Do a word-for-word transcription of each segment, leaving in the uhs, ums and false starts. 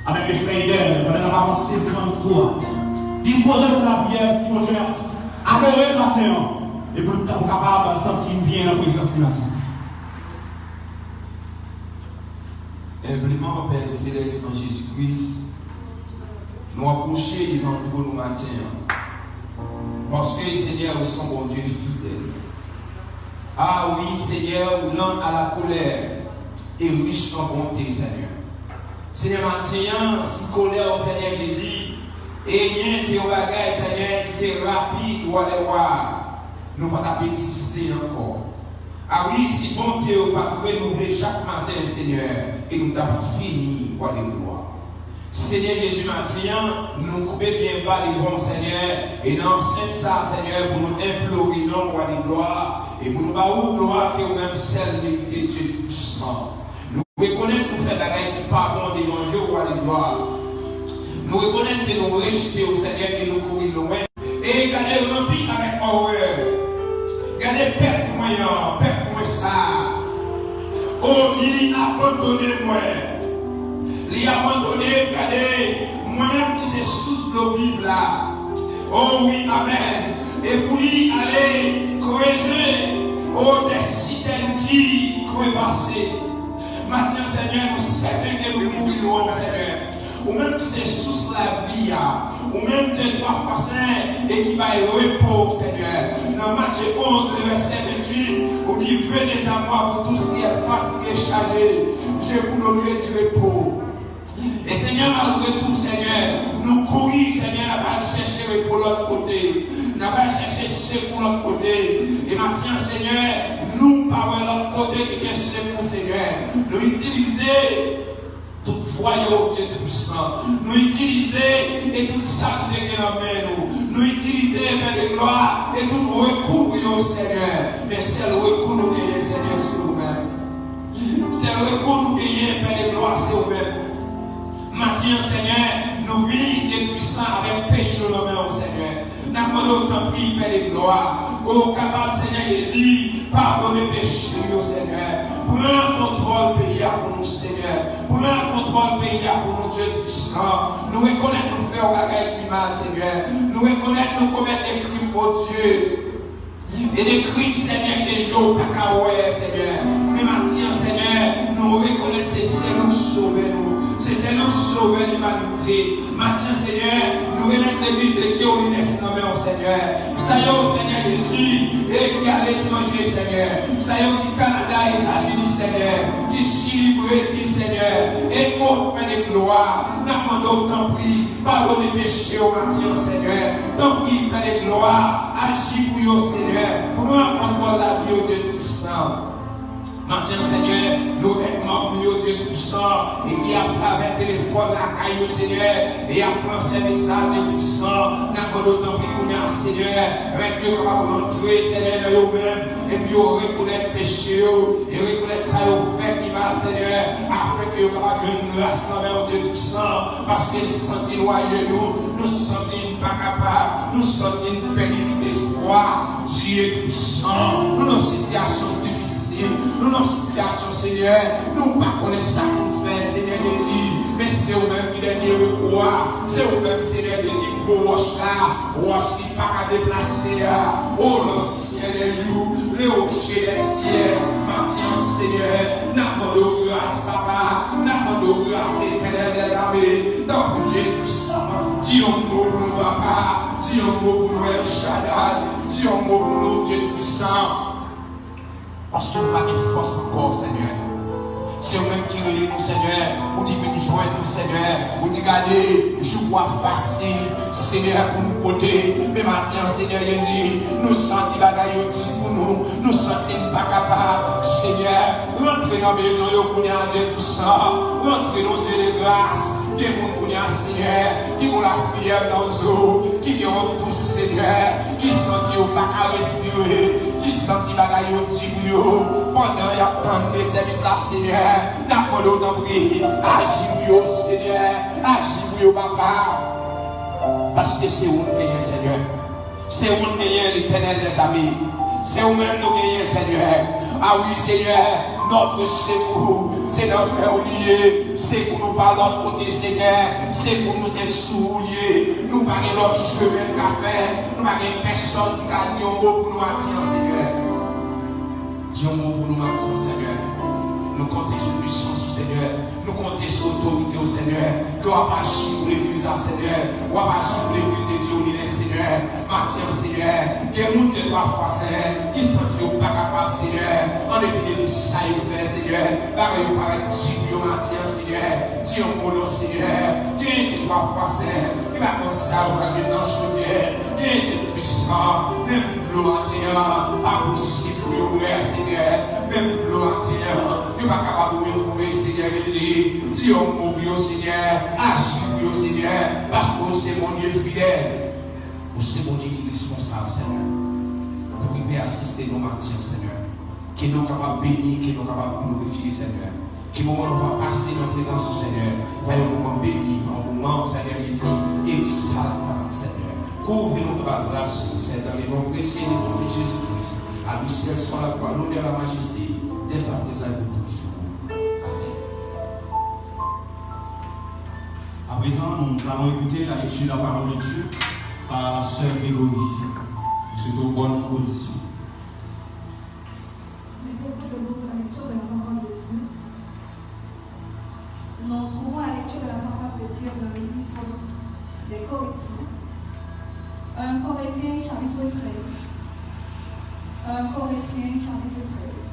avèk Lefrè Edèl, pandan n ap avanse pran mikwo a. Dispoze pou lapriyè, di Bondye mèsi. Adore l maten an. E pou l ka- pou w kapab santi w byen nan prezans li maten an. Enbleman, Pè Selès, an Jezi Kris, nou apwoche devan twòn ou maten an. Paske, Senyè, ou se yon Bondye fidèl. A wi, Senyè, ou lent à la colère et riche en bonté, Senyè. Senyè, maten an, si kolè w, Senyè Jezi, ebyen, te yon bagay, Senyè, ki te rapid, wa dè wa, nou pa t ap egziste ankò. A wi, si bonte w pa t renouvle chak maten, Senyè, e nou t ap fini, wa dè glwa. Senyè Jezi, maten an, nou koube byen ba devan w, Senyè, e nan ansent sa, Senyè, pou nou enplore non w, wa dè glwa, e pou nou ba ou glwa ke ou menm sèl merite, Dye Toupisan. Nou rekonèt nou fè bagay ki pa bon devan je w, wa dè glwa. Nou rekonèt ke nou rejte w, Senyè, ke nou kouri lwen. E gade, ranpli avèk òrè. Gade pèp mwen an, pèp mwen sa a. O, li abandone mwen. Li abandone, gade, mwen menm ki se sous dlo viv la. O wi, amèn. E pou li ale kreze, o, dè sitèn ki krevase. Maten an, Senyè, nou sèten ke nou kouri lwen w, Senyè. Ou menm ki se sous lavi a. Ou menm, Dye twa fwa sen, e ki bay repo, Senyè. Nan Matye onz, le vèsè venntuit, ou di, venez à moi, vous tous qui êtes fatigués, chargés, je vous donnerai du repos. E Senyè, malgre tou, Senyè, nou kouri, Senyè, n ap al chèche repo lòt kote. N ap al chèche sekou lòt kote. E maten an, Senyè, nou pa wè lòt kote ki gen sekou, Senyè. Nou itilize tout vwa yo, Dye Toupisan. Nou itilize e tout sa nou te gen nan men nou. Nou itilize, Pè de glwa, e tout rekou nou yo, Senyè. Men sèl rekou nou genyen, Senyè, se ou menm. Sèl rekou nou genyen, Pè de glwa, se ou menm. Maten an, Senyè, nou vini, Dye Toupisan, avèk peyi nou nan men w, Senyè. N ap mande w, tanpri, Pè de glwa, ke w kapab, Senyè Jezi, padone peche nou yo, Senyè. Pran kontwòl peyi a pou nou, Senyè. Pran kontwòl peyi a pou nou, Dye Toupisan. Nou rekonèt nou fè yon bagay ki mal, Senyè. Nou rekonèt nou komèt de krim, Bondye. E de krim, Senyè, ke je w pa ka wè, Senyè. Men maten an, Senyè, nou rekonèt se sèl ou k sove nou. Se sèl ou k sove limanite. Maten an, Senyè, nou remèt Legliz de Dye Holiness nan men w, Senyè. Sa yo, Senyè Jezi, e ki aletranje, Senyè. Sa yo ki Kanada, Etazini, Senyè. Ki Chili, Brezil, Senyè. E o Pè de glwa, n ap mande w, tanpri, padone peche yo maten an, Senyè. Tanpri, Pè de glwa, aji pou yo, Senyè. Pran kontwòl lavi yo, Dye Toupisan. Maten an, Senyè, nou rèd manm nou yo, Dye Toupisan, e ki atravè telefòn lakay yo, Senyè, e y ap pran sèvis sa, Dye Toupisan. N ap mande w, tanpri, kounye a, Senyè, rèd yo kapab rantre, Senyè, nan yo menm, epi yo rekonèt peche yo, e rekonèt sa yo fè ki mal, Senyè, afenke yo kapab jwenn gras nan men w, Dye Toupisan, paske n santi n waye nou, nou santi n pa kapab, nou santi n pèdi tout espwa, Dye Toupisan, nou nan sitiyasyon difisil, nou nan sitiyasyon, Senyè, nou pa konnen sa pou n fè, Senyè Jezi, men se ou menm ki dènye rekou a, se ou menm, Senyè Jezi, gwo wòch la, wòch ki pa ka deplase a. O l'ancien des jours, le rocher des siècles, maten an, Senyè, n ap mande w gras, Papa, n ap mande w gras, Letènèl dèzame. Tanpri, Dye Toupisan, di yon mo pou nou, Papa, di yon mo pou nou, El Shaddai, di yon mo pou nou, Dye Toupisan. Paske nou pa gen fòs ankò, Senyè. Se ou menm ki rele nou, Senyè. Ou di, vin jwenn nou, Senyè. Ou di, gade, jou a fasil, Senyè, pou nou pote. Men maten an, Senyè Jezi, nou santi bagay yo di pou nou. Nou santi n pa kapab. Senyè, rantre nan mezon yo kounye a, Dye Toupisan. Rantre nan Dye de gras. Gen moun kounye a, Senyè, ki gon lafyèv nan zo, ki gen yon tous, Senyè, ki santi yo pa ka respire, ki santi bagay yo di pou yo, pandan y ap tann de sèvis la, Senyè, n ap mande w, tanpri, aji pou yo, Senyè, aji pou yo, Papa. Paske se ou n genyen, Senyè. Se ou n genyen, Letènèl dèzame. Se ou menm nou genyen, Senyè. Ah wi, Senyè, notre secours, se nan men w li ye. Sekou nou pa lòt kote, Senyè. Sekou nou se sou ou li ye. Nou pa gen lòt chemen n ka fè. Nou pa gen pèsòn ki ka di yon mo pou nou maten an, Senyè. Di yon mo pou nou maten an, Senyè. Nou konte sou pisans ou, Senyè. Nou konte sou otorite w, Senyè. Ke w ap aji pou legliz la, Senyè. W ap aji pou legliz de Dye Olinè, Senyè. Maten an, Senyè, gen moun de twa fwa, Senyè, ki santi yo pa kapab, Senyè, an depi de tout sa yo fè, Senyè, bagay yo parèt di pou yo maten an, Senyè, di yon mo non, Senyè, gen de twa fwa, Senyè, ki pa konn sa yo pral met nan chodyè, gen de twa pwisan, menm dlo maten an, pa posib pou yo bwè, Senyè, menm dlo maten an, yo pa kapab retwouve, Senyè Jezi, di yon mo pou yo, Senyè, aji pou yo, Senyè, paske w se Bondye fidèl. Ou se Bondye ki responsab, Senyè. Prive asiste nou maten an, Senyè. Ke non w kapab beni, ke non w kapab glorifye, Senyè. Ke moman nou va pase nan prezans ou, Senyè, va yon moman beni, yon moman, Senyè Jezi, egzaltan, Senyè. Kouvri nou anba gras ou, Senyè, dans le nom précieux de ton Fils Jésus-Christ. À lui seul soit la gloire, l'honneur, la majesté, dès à présent et pour toujours. Amen. À présent, nous allons écouter la lecture de la parole de Dieu par la sœur Grégory. Nous souhaitons bonne audition. Mettez-vous debout pour la lecture de la parole de Dieu. Nous trouvons la lecture de la parole de Dieu dans le livre des Corinthiens. Un Corinthiens chapitre treize. Un Corinthiens chapitre treize.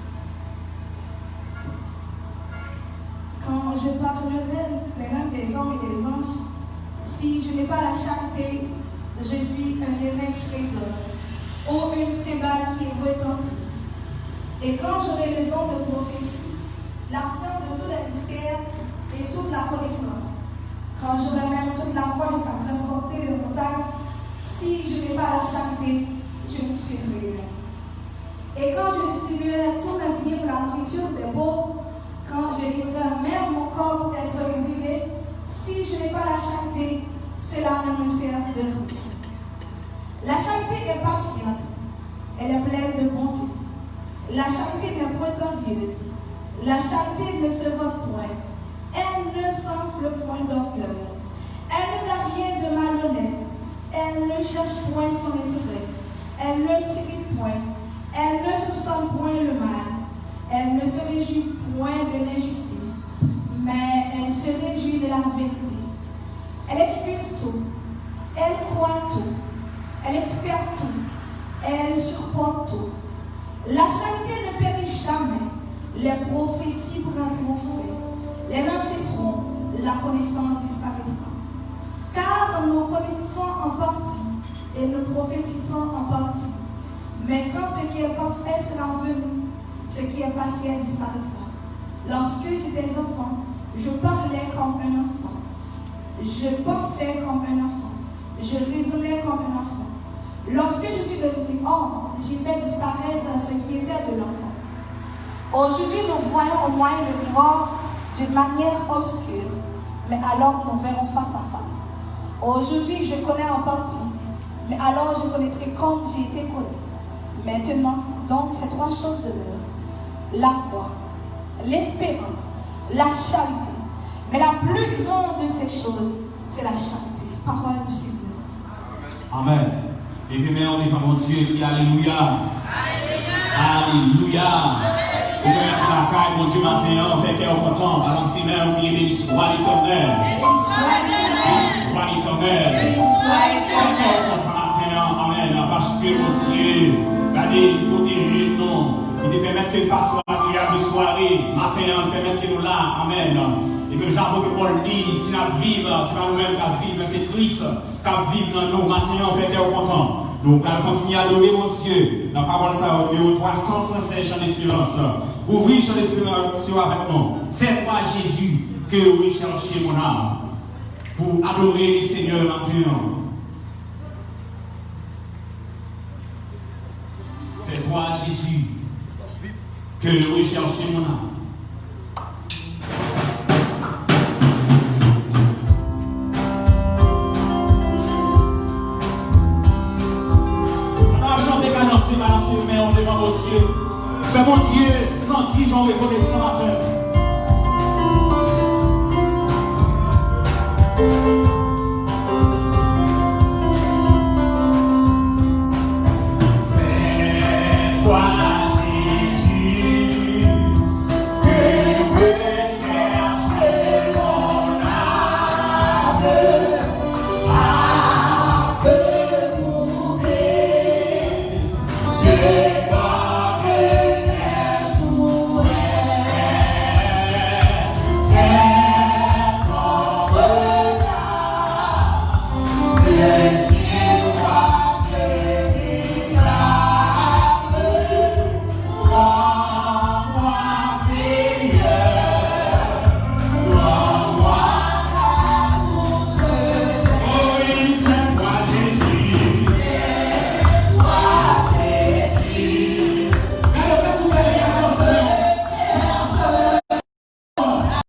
Quand je parlerai les langues des hommes et des anges, si je n'ai pas la charité, je suis un éreinteur ou une cymbale qui retentit. Et quand j'aurai le don de prophétie, la science de tous les mystères et toute la connaissance, quand j'aurai même toute la foi jusqu'à transporter les montagnes, si je n'ai pas la charité, je ne suis rien. Et quand je distribuerai tous mes biens pour la nourriture des pauvres, quand je livrerai même mon corps pour être brûlé, si je n'ai pas la charité, cela ne me sert de rien. La charité est patiente, elle est pleine de bonté. La charité n'est point envieuse. La charité ne se vante point. Elle ne s'enfle point d'orgueil. Elle ne fait rien de malhonnête. Elle ne cherche point son intérêt. Elle ne s'irrite point. Elle ne soupçonne point le mal. Elle ne se réjouit point de l'injustice, mais elle se réjouit de la vérité. Elle excuse tout, elle croit tout, elle espère tout, elle supporte tout. La charité ne périt jamais, les prophéties prendront fin, les langues cesseront, la connaissance disparaîtra. Car nous connaissons en partie et nous prophétisons en partie. Mais quand ce qui est parfait sera venu, ce qui est partiel disparaîtra. Lorsque j'étais enfant, je parlais comme un enfant. Je pensais comme un enfant. Je raisonnais comme un enfant. Lorsque je suis devenu homme, j'ai fait disparaître ce qui était de l'enfant. Aujourd'hui, nous voyons au moyen de miroir d'une manière obscure, mais alors nous verrons face à face. Aujourd'hui, je connais en partie, mais alors je connaîtrai comme j'ai été connu. Maintenant, donc, ces trois choses demeurent, la foi, l'espérance, la charité. Mais la plus grande de ces choses, c'est la charité. Parole du Seigneur. Amen. Leve men w devan Bondye, di alelouya. Alelouya. Ou menm ki lakay Bondye maten an, fè kè w kontan, balanse men w, kriye, Béni soit l'Éternel. Béni soit l'Éternel. Béni soit l'Éternel. Fè kè w kontan maten an, amèn, paske Bondye, gade, li pwoteje nou, li te pèmèt ke n pase yon agreyab sware maten an, li pèmèt ke nou la, amèn. E menm jan apot Pòl di, si n ap viv, se pa nou menm k ap viv, men se Kris k ap viv nan nou. Maten an, fè kè w kontan. Nou pral kontinye adore Bondye nan pawòl sa yo, nimewo twa san twa sèz, Chan Lesperans. Ouvri Chan Lesperans yo avèk nou. C'est toi, Jésus, que recherche mon âme. Pou adore le Seigneur maten an. C'est toi, Jésus, que recherche mon âme. Pandan w ap chante, kadanse, balanse men w devan Bondye. Fè Bondye Anti, jan w rekonesan atè.